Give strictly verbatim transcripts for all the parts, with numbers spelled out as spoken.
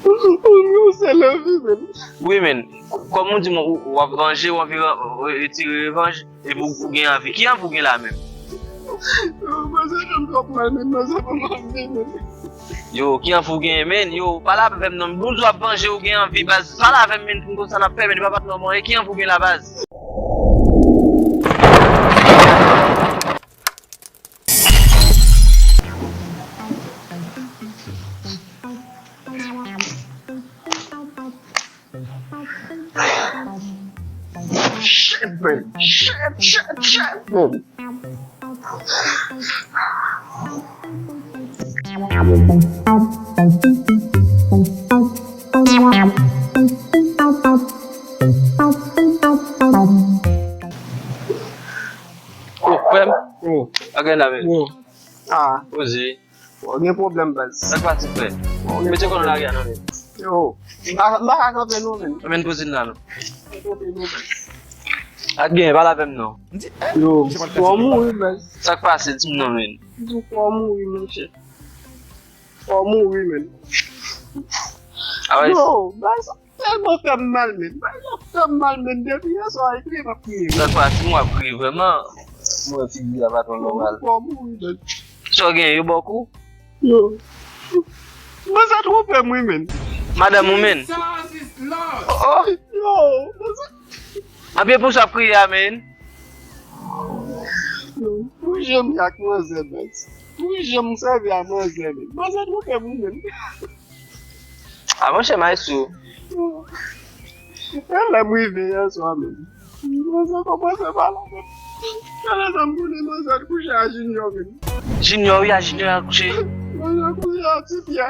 Ou se love, man. Wi, men. Kòm ou di m, ou, w ap vanje, w anvi re- retire revanj, epi ou, ou gen anvi. Ki anvi ou gen la menm? Yo, manzè fè m twòp mal, men manzè fè m anvi, men. Yo, ki anvi ou gen, men? Yo, pale avè m non. Bon, w ap vanje, ou gen anvi, baz. Pale avè m, men, pou m konn sa n ap fè, men, pa patnè w, men. E ki anvi ou gen la, baz? Shit, man. Shit, shit, shit, man. Oh, frè m. Oh. Bagay la, men. Oh. Ah. Poze. Ou gen pwoblèm, baz. Sa k pase, frè? Ou gen pwoblèm. Mete kò nan lari a, non, men. Yo, m pa, m pa ka kanpe, non, men. Men poze n la, non. Ak gen, pale avè m, non. Yo, fò mouri, baz. Sa k pase, di m non, men. Di fò mouri, monchè. Fò mouri, men. Ah, ouais. Yo, baz. Tèlman fè m mal, men. Bagay la fè m mal, men. Depi yè swa, e kriye m ap kriye. Sa k pase, m w ap kriye vrèman. Mwen figi a pa twò nòmal. Fò mouri, men. Sa w gen, yo ba w kou? Yo. Manzè twonpe m, wi, men. Madanm ou, men. Oh, oh. Yo, manzè. Anpil pou sa w ap kriye a, men. Yo, pou jan m ye ak manzè, men. Pou jan m sèvi a manzè, men. Manzè twonpe m, wi, men. A, monchè, maestro. E lè m rive yè swa, men. Manzè kòmanse pale avè m. Talè sa m konnen manzè kouche a Junior, men. Junior, wi, a Junior a kouche. Manzè kouche a Tibia.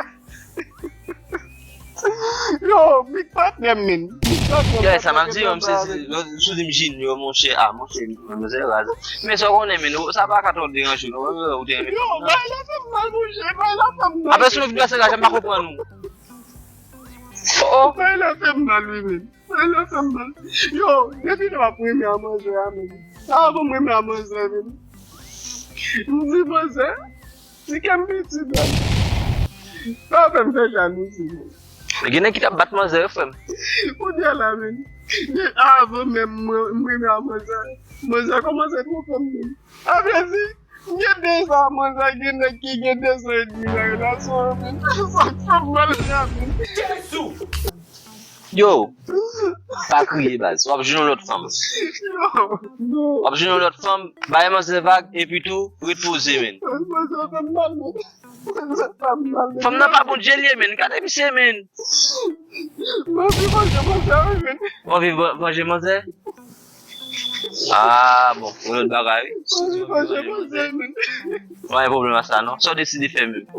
Yo, big patnè m, men. Big patnè m. Yo, sa m ap di yo, m sezi. Sou di m Junior, monchè. A, monchè, manzè raz. Men sa w konnen, men, sa pa ka twò deranje w, non. Ou te renmen. Yo, bagay la fè m mal, monchè. Bagay la fè m mal. Apre, si nou vin pase la, jan m pa konprann ou. Oh, oh. Bagay la fè m mal, wi, men. Bagay la fè m mal. Yo, depi lè m ap renmen a manzè a, men. Sa avan m renmen a manzè, men. M di manzè, ti kè m piti, men. Pa fè m fè jalouzi, men. Gen nèg ki t ap bat manzè, wi, frè m. Kounye a la, men. Avan menm mwen, m renmen a manzè. Manzè kòmanse twonpe m, men. Sa vle di, gen de zan manzè, gen nèg ki gen de zan edmi nan relasyon an, men. Sa k fè m mal la, men. Yo, pa kriye, baz. W ap jwenn yon lòt fanm. Yo, non. W ap jwenn yon lòt fanm, bay manzè vag, epi tou, ret poze, men. Manzè fè m mal, men. Manzè fè m mal, men. Fanm nan pa bon, Dye l ye, men. Gade misye, men. M anvi vanje manzè, wi, men. W anvi va- vanje manzè? Ah, bon, yon lòt bagay, wi. Mwen, mwen, mwen, mwen, mwen. Pa gen pwoblèm ak sa, non. Sa w deside fè menm?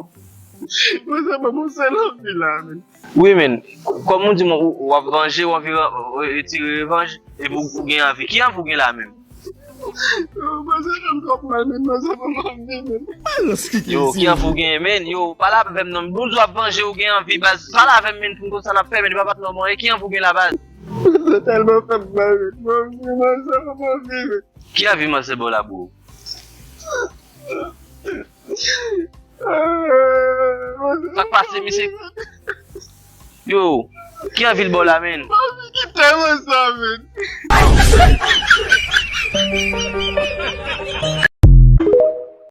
Mwen, se pa mwen, se lanvi la, men. Wi, men. Kòm ou di m, ou, w ap vanje, w anvi re- retire revanj, epi ou, ou gen anvi. Ki anvi ou gen la menm? Yo, mwen, se fè m twòp mal, men, mwen, se pa mwen, men. Yo, ki anvi ou gen, men? Yo, pale avè m, non. Bon, w ap vanje, ou gen anvi, baz. Pale avè m, men, pou m konn sa n ap fè, men, pa patnè w, men. E ki anvi ou gen la, baz? Sa tèlman fè m mal, men. Mwen, mwen, sa fè m anvi, men. Ki anvi manzè ba w la, bro? Sa k pase, misye? Yo, ki anvi l ba w la, men? Mwen anvi kite manzè, men.